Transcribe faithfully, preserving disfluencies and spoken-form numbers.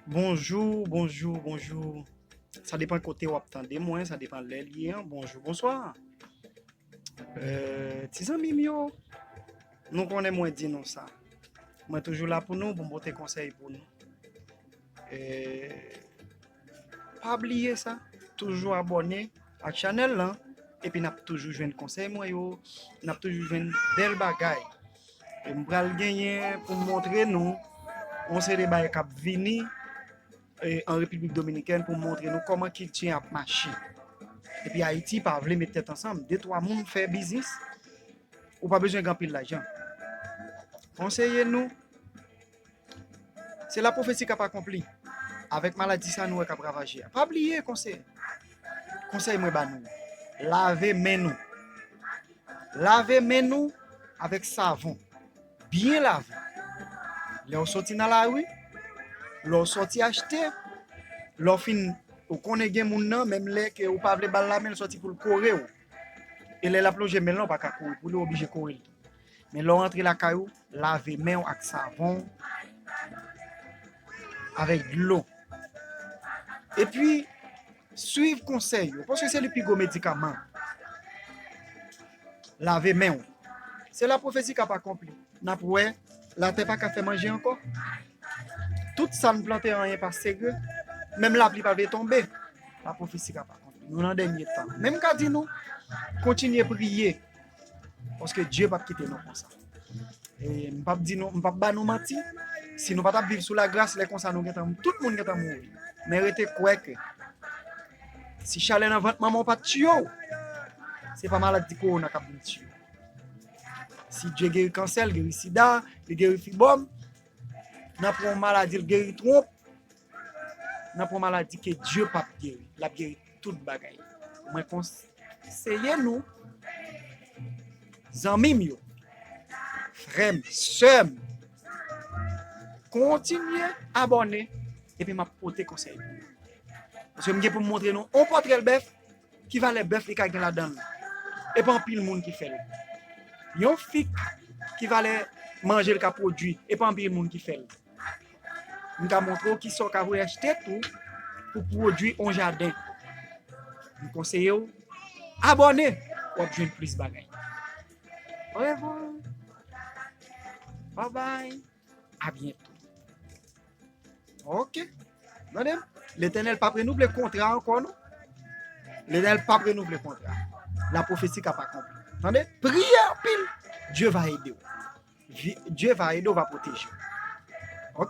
Bonjou, bonjou, bonjou. Sa depan kote w ap tande mwen, sa depan lè l ye an. Bonjou, bonswa. Euh, ti zanmi m yo, nou konnen mwen di nou sa. Mwen toujou la pou nou, pou m pote konsèy pou nou. Euh, pa bliye sa, toujou abòne ak chanèl lan, epi n ap toujou jwenn konsèy mwen yo, n ap toujou jwenn bèl bagay. E m pral genyen pou m montre nou yon seri de bagay k ap vini, e, an Repiblik Dominikèn pou m montre nou kòman kilti an ap mache. Epi Ayiti pa vle met tèt ansanm. De twa moun fè biznis, ou pa bezwen gen anpil lajan. Konseye nou, se lapwofesi k ap akonpli avèk maladi sa nou wè k ap ravaje a. Pa bliye konsèy, konsèy mwen ba nou, lave men nou. Lave men nou avèk savon. Byen lave. Lè w soti nan lari, lè w soti achte, lè w fin, ou konnen gen moun nan, menm lè ke ou pa vle ba l lamen, l soti pou l kore w. E lè l ap lonje men l lan, ou pa ka kouri pou li, ou oblije kore l tou. Men lè w antre lakay ou, lave men w ak savon, avèk dlo. Epi, swiv konsèy yo, paske se li pi gwo medikaman. Lave men w. Se lapwofesi k ap akonpli. N ap wè, latè pa ka fè manje ankò. Tout sa n plante, anyen pa sere. Menm lapli pa vle tonbe. Lapwofesi k ap akonpli. Nou nan dènye tan. Men m ka di nou, kontinye priye. Paske Dye p ap kite nou konsa. E m p ap di nou, m p ap ba nou manti. Si nou pa t ap viv sou lagras, lè konsa nou gentan, tout moun gentan mouri. Men rete kwè ke si chalè nan vant manman w pa t tiye w, se pa maladi kowona k ap vin tiye w. Si Dye geri kansè, l geri sida, li geri fibwòm, nan pran yon maladi, l geri twonp, nan pran maladi ke Dye p ap geri. L ap geri tout bagay. Mwen konseye nou, zanmi m yo, frè m, sè m, kontinye abòne, epi m ap pote konsèy pou nou. Paske m gen pou m montre nou yon pòtrè bèf, ki valè bèf li ka gen ladan l. E pa anpil moun ki fè l. Yon fig ki valè manje l ka pwodui, e pa anpil moun ki fè l. M ka montre w kisa w ka voye achte tou pou pwodui yon jaden. M konseye w abòne, w ap jwenn plis bagay. Orevwa. Babay. A byento. Ok. Tande m? Letènèl p ap renouvle kontra ankò, non. Letènèl p ap renouvle kontra. Lapwofesi k ap akonpli. Tande? Priye anpil. Dye va ede w. Vi- Dye va ede w, va pwoteje w.